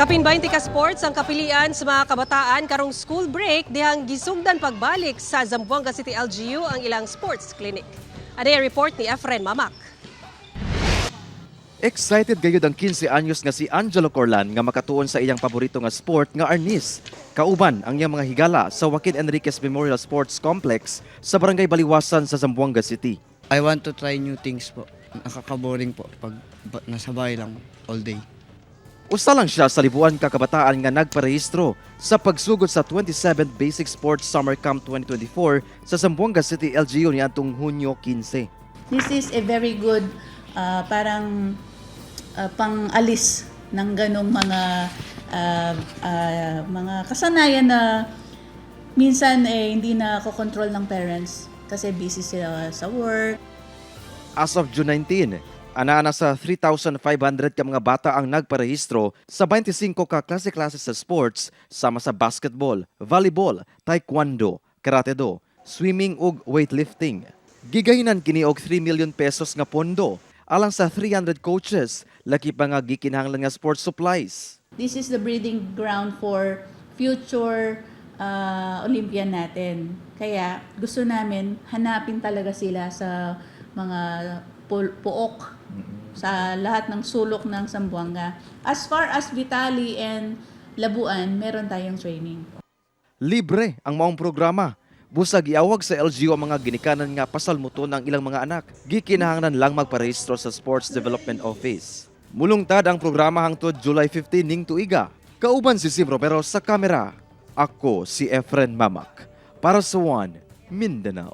Kapin 20 ka sports ang kapilian sa mga kabataan karong school break dihang gisugdan pagbalik sa Zamboanga City LGU ang ilang sports clinic. Ani ang report ni Efren Mamak. Excited gayud ang 15 anyos nga si Angelo Corlan nga makatuon sa iyang paborito nga sport nga arnis. Kauban ang iyang mga higala sa Joaquin Enriquez Memorial Sports Complex sa Barangay Baliwasan sa Zamboanga City. I want to try new things po. Nakaka-boring po pag nasa bahay lang all day. Usa lang siya sa libuan ka kabataan nga nagparehistro sa pagsugod sa 27th Basic Sports Summer Camp 2024 sa Zamboanga City LGU niadtong Hunyo 15. This is a very good parang pang-alis ng ganong mga kasanayan na minsan eh, hindi na control ng parents kasi busy sila sa work. As of June 19, ana-ana sa 3,500 ka mga bata ang nagparehistro sa 25 ka klase-klase sa sports sama sa basketball, volleyball, taekwondo, karate-do, swimming ug weightlifting. Gigahinan kini og 3 million pesos nga pondo alang sa 300 coaches, laki pa nga gikinahanglan nga sports supplies. This is the breeding ground for future Olympian natin. Kaya gusto namin hanapin talaga sila sa mga puok sa lahat ng sulok ng Zamboanga. As far as Vitali and Labuan, meron tayong training. Libre ang maong programa. Busag iawag sa LGU ang mga ginikanan nga pasalmuton ang ilang mga anak. Gikinahanglan lang magparehistro sa Sports Development Office. Mulungtad ang programa hangtod July 15 ning tuiga. Kauban si Sim Romero sa kamera. Ako si Efren Mamak. Para sa One, Mindanao.